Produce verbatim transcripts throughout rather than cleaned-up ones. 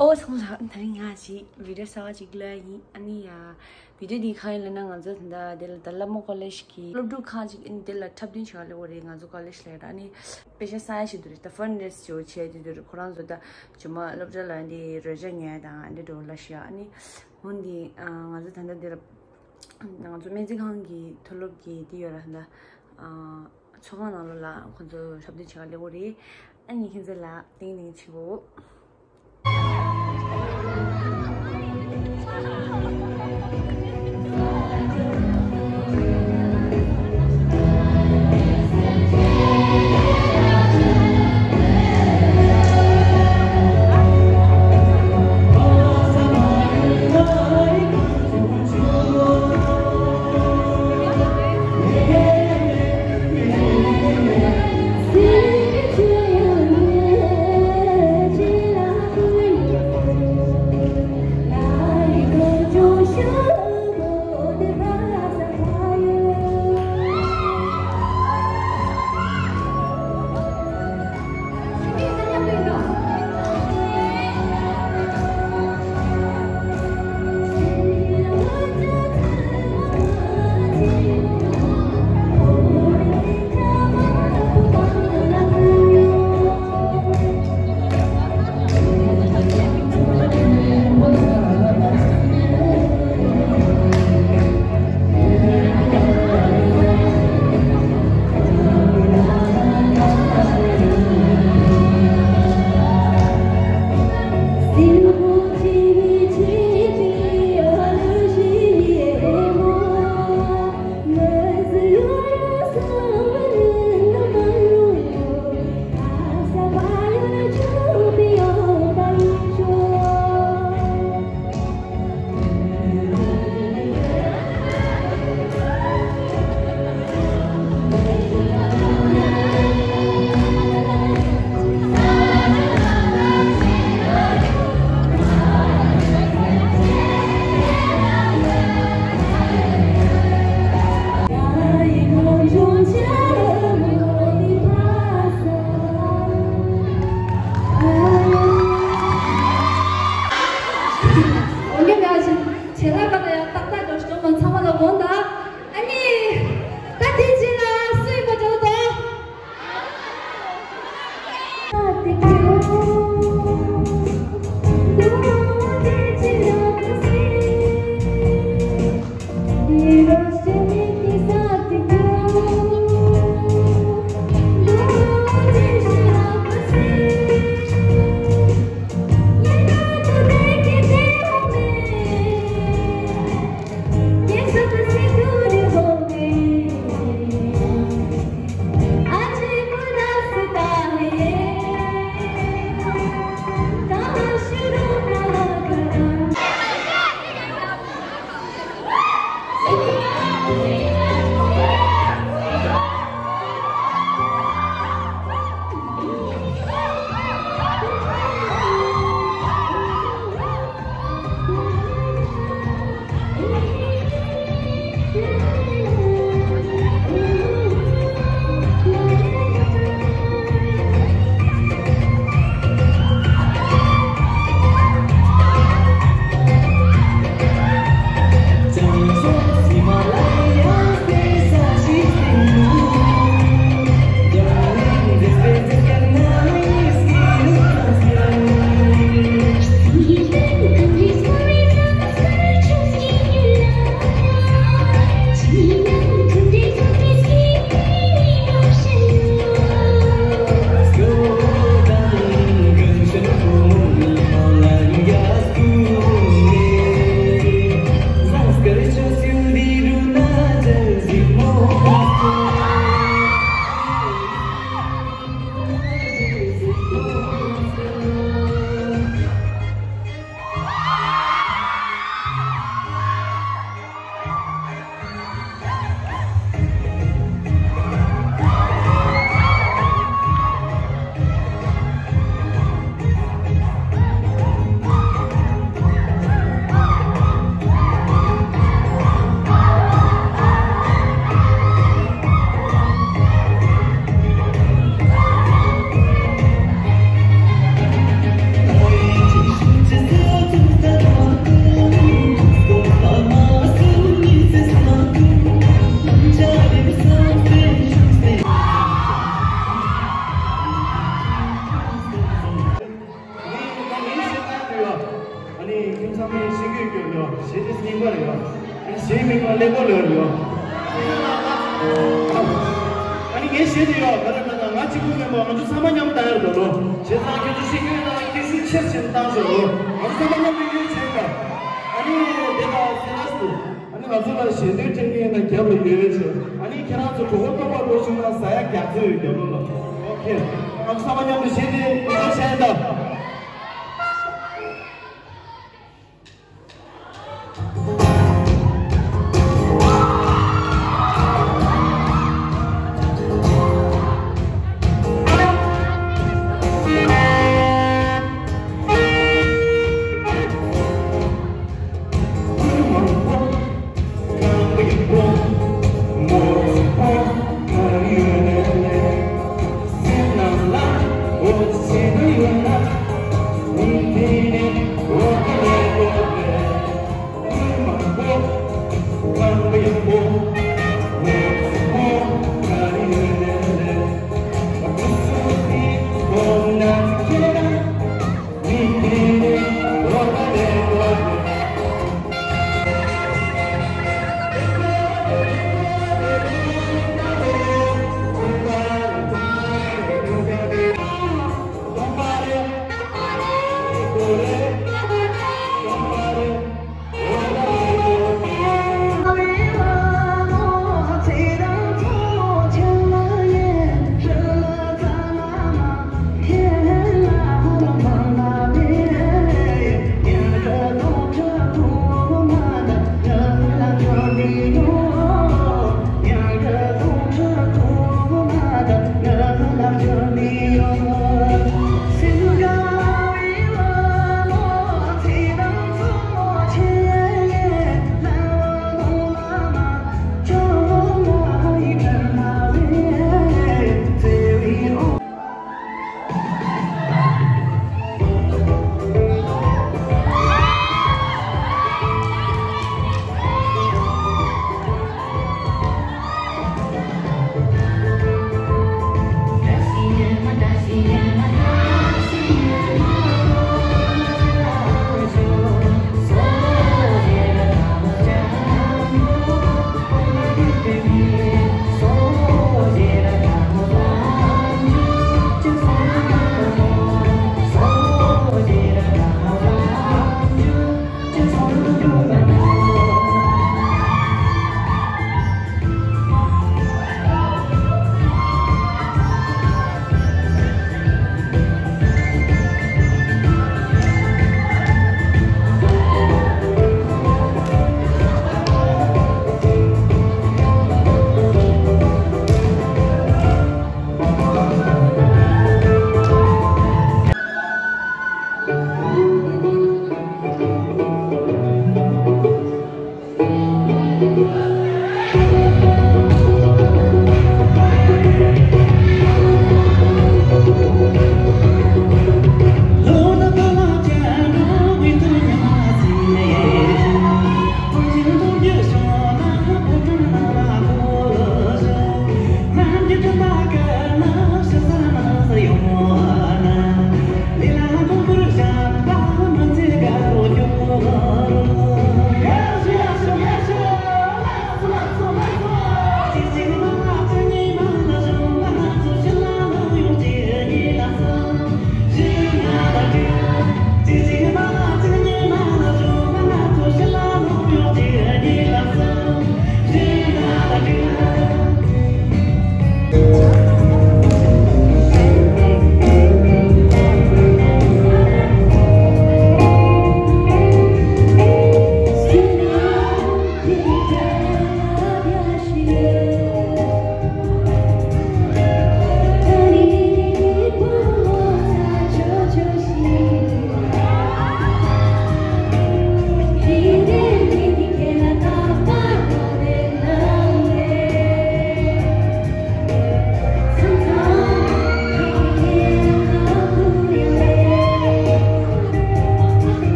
ཨོ་ཚང་ལ་ད་རིང་ང་ཞིག་བི་ཌིའོ་གསར་པ་ཅིག་བླུགས་ཡིན། ཨ་ནི་ཡ་བི་ཌིའོ་འདི་གང་ཡིན་ལབ་ན། ང་ཚོ་ད་ལྟ་འདི་ལ་ད་སློབ་མ་ཀོ་ལེཇ་གི་སློབ་ཕྲུག་ཁག་ཅིག་ཨ་ནི་འདི་ལ་འཁྲབ་སྟོན་བྱེད་ག་སླེབས་པ་རེད། ང་ཚོ་ཀོ་ལེཇ་ལ་ཡོད། ཨ་ནི་དཔེ་ཆ་གསར་ཞིག་འདུག་རེད། ད་ཕན་རེ་སི་ཅིག་བྱས་དེ་འདུག་རེད། ཁོ་རང་ཚོ་ད་ཇོ་མོ་སློབ་གྲྭ་ལ་འདི་རོལ་ཆ་ཉན་དང་འདི་འགྲོ་ལ་ཤི། ཨ་ནི་འོན་ཏེ་ང་ཚོ་ད་ལྟ་འདི་ལ་ང་ཚོ་སྨན་རྩིས་ཁང་གི་མཐོ་སློབ་ཀྱི་འདི་ཡོད་ར། ད་ཚོགས་ཁང་ནང་ལོགས་ལ་ཁོང་ཚོ་འཁྲབ་སྟོན་བྱེད་ག་སླེབས་པ་རེད། ཨ་ནི་ཁྱེད་ཚོ་ལ་ཏིང་ཏིང་ཆེ་བོ། ཆེ་ལ་ཀ་ད་ཡང་ཏག་ཏག་འགྲོ་ཤོག་ཚང་མ་ལ་དགོངས་དག་ཨ་ནི། ད་དེ་རྗེས་ལ་སུ་ཡིན་པ་འགྲོ་དོ། ང་ཚོ་ཚང་མ་མཉམ་དུ་བཏང་ཡོད་རེད་ལོ། བྱས་ཙང་ཁྱེད་ཚོ་ཤེས་ཀྱི་ཡོད་ན་སྐད་ཤུགས་ཆེར་ཕྱིན་བཏང་ཤོག་ལོ། ང་ཚོ་ཚང་མ་མཉམ་དུ་ཡོད་བྱས་ད། ཨ་ནི་དེ་ལ་སེ་ལ་སུ། ཨ་ནི་ང་ཚོ་ལ་ཞལ་འདོན་སྤྲད་མཁན་ཡིན་ན་རྒྱབ་ལ་ཡོད་བྱས། ཨ་ནི་ཁྱེད་རང་ཚོ་གྲོད་ཁོག་ལྟོགས་པ་འགྲོ་བྱུང་ན་ཟ་ཡ་རྒྱག་རྩིས་ཡོད་རྒྱབ་ལོ་ལ། ཨོ་ཁེ། ང་ཚོ་ཚང་མ་མཉམ་དུ་བྱས་ཏེ་ཡོད་བྱས་ད།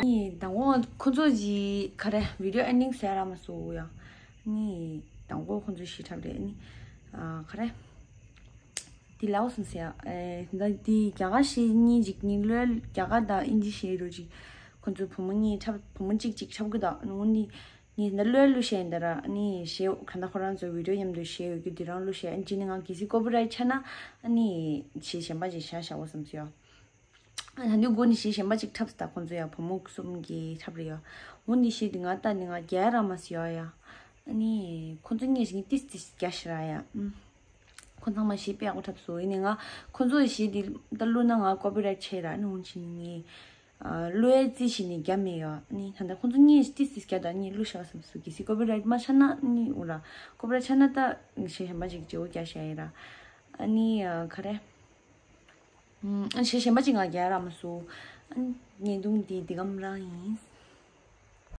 ནི་དང་པོ་ཁོ་ཚོ་གི་ག་རེ་video ending ཟེར་ར་མ་སོ་ཡ། ནི་དང་པོ་ཁོ་ཚོ་ཞིག་འཁྲབ་རེད། ནི་ཨ་ག་རེ། དེ་ལའོ་སུན་ཟེར་ཡ། ཨེ་ད་དེ་རྒྱ་གར་ཤེས་གཉིས་ཅིག་ནི་ལོས་རྒྱ་གར་དང་ཨིན་ཇི་ཤེས་རོ་ཅིག་ཁོ་ཚོ་བུ་མོ་གཉིས་འཁྲབ། བུ་མོ་གཅིག་གཅིག་འཁྲབ་གི་དང་ནི་ནི་ད་ལོས་ལུ་ཤེས་ཡིན་ད་ར། ནི་ཞེས་ག་ད་ཁོ་རང་ཚོ་video མཉམ་དུ་ཞེས་ཡོད་རྒྱུ་དེ་རང་ལུ་ཤེས། ཨ་ཅི་ནི་ང་གལ་སྲིད་copyright ཆགས་ན་ཨ་ནི་ཞེས་གཞན་པ་ཅིག་བཞག་བཞག་འོ་བསམ་སོ་ཡ། ད་དུང་སྒོ་ནས་གཞས་གཞན་པ་ཅིག་འཁྲབ་སྟེ་ཁོང་ཚོ་ཡང་བུ་མོ་གསུམ་གྱིས་འཁྲབ་རེད་ཡ། འོ་འདི་གཞས་འདི་ང་ལྟ་ནས་ང་རྒྱལ་ར་མ་སི་ཡ་ཡ། ཨ་ནི་ཁོང་ཚོ་གཉིས་ཀྱིས་ཏིས་ཏིས་རྒྱ་ཤི་ར་ཡ། ཨུམ། ཁོང་ཚང་མ་གཞས་དཔེ་ཡག་པོ་འཁྲབ་སོང་། ཡིན་ནའི་ང་ཁོང་ཚོ་གཞས་འདི་ད་བླུགས་ན་ང་copyright ཆད་ར། ཨ་ནི་འོ་ཕྱིན་ནས་ངས་ཨ་བླུགས་ཡ་རྩིས་བྱས་ནས་རྒྱབ་མེད་ཡ། ཨ་ནི་ད་ལྟ་ཁོང་ཚོ་གཉིས་ཏིས་ཏིས་རྒྱ་དང་གཉིས་བླུགས་ཤག་བསམ་སོང་། གལ་སྲིད་copyright མ་ཆགས་ན་ཨ་ནི་འོ་ར། copyright ཆགས་ན་ད་གཞས་གཞན་པ་ཅིག་བརྗེ་བོ་རྒྱག་བྱ་ཡིན་ར། ཨ་ནི་ཨ་ག་རེ། ཨ་གཞས་གཞན་པ་ཅིག་ང་རྒྱལ་ར་མ་སོང་། ཨ་ནི་བརྙན་ཐུང་འདི་འདི་གམ་རང་ཡིན།